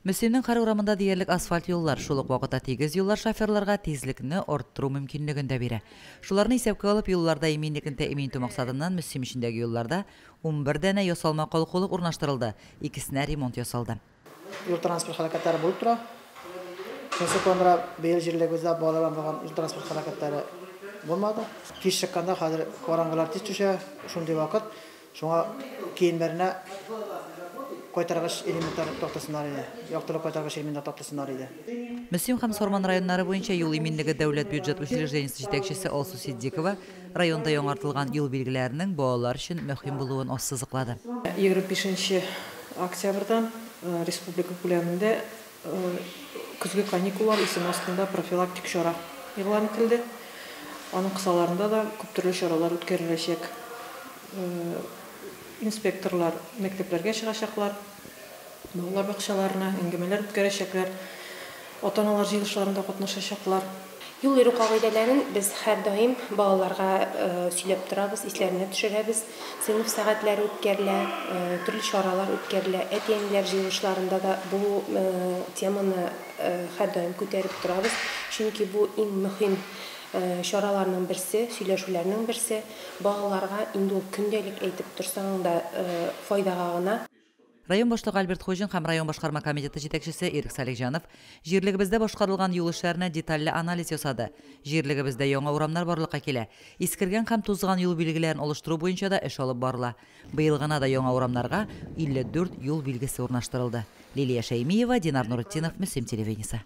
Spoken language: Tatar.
Мөслимнең һәр урамында диярлек асфальт юллар, шул ук вакытта тигез юллар шоферларга тизлекне арттыру мөмкинлеген дә бирә. Шуларны исәпкә алып, юлларда иминлекне тәэмин итү максатыннан Мөслим эчендәге юлларда 11 данә ясалма калкулык урнаштырылды, икесенә ремонт ясалды. Юл транспорт һәлакәтләре булып тора. Шунысы куандыра, быел җирлегебездә балалар белән булган юл транспорт һәлакәтләре булмады. Кич чыкканда хәзер караңгылар тиз төшә, шундый вакыт. Шуңа киемнәренә кайтаргыч элементлар тактырсыннар иде, яктылык кайтаргыч элементлар тактырсыннар иде. Мөслим һәм Сарман районнары буенча юл иминлеге дәүләт бюджет учреждениесе җитәкчесе Алсу Ситдикова районда яңартылган юл билгеләренең балалар өчен мөһим булуын ассызыклады. 25 октябрьдән республика күләмендә көзге каникуллар исеме астында профилактик чара игълан ителде. Аның кысаларында да күп төрле чаралар үткәреләчәк. Инспекторлар мәктәпләргә чыгачаклар, балалар бакчаларына әңгәмәләр үткәрәчәкләр, ата-аналар җыелышларында катнашачаклар. Юл йөрү кагыйдәләрен без һәрдаим балаларга сөйләп торабыз, исләренә төшерәбез. Сыйныф сәгатьләре үткәрелә, төрле чаралар үткәрелә. Әти-әниләр җыелышларында да бу теманы һәрдаим күтәреп торабыз. Чөнки бу иң мөһим чараларның берсе, сөйләшүләрнең берсе. Балаларга инде ул көндәлек әйтеп торсаң да файдага гына. Район башлыгы Альберт Хуҗин һәм район башкарма комитеты җитәкчесе Ирек Салихҗанов җирлегебездә башкарылган юл эшләренә детальле анализ ясады. Җирлегебездә яңа урамнар барлыкка килә. Искергән һәм тузган юл билгеләрен алыштыру буенча да эш алып барыла. Быел гына да яңа урамнарга 54 юл билгесе урнаштырылды. Лилия Шәймиева, Динар Нуретдинов, Мөслим телевидениесе.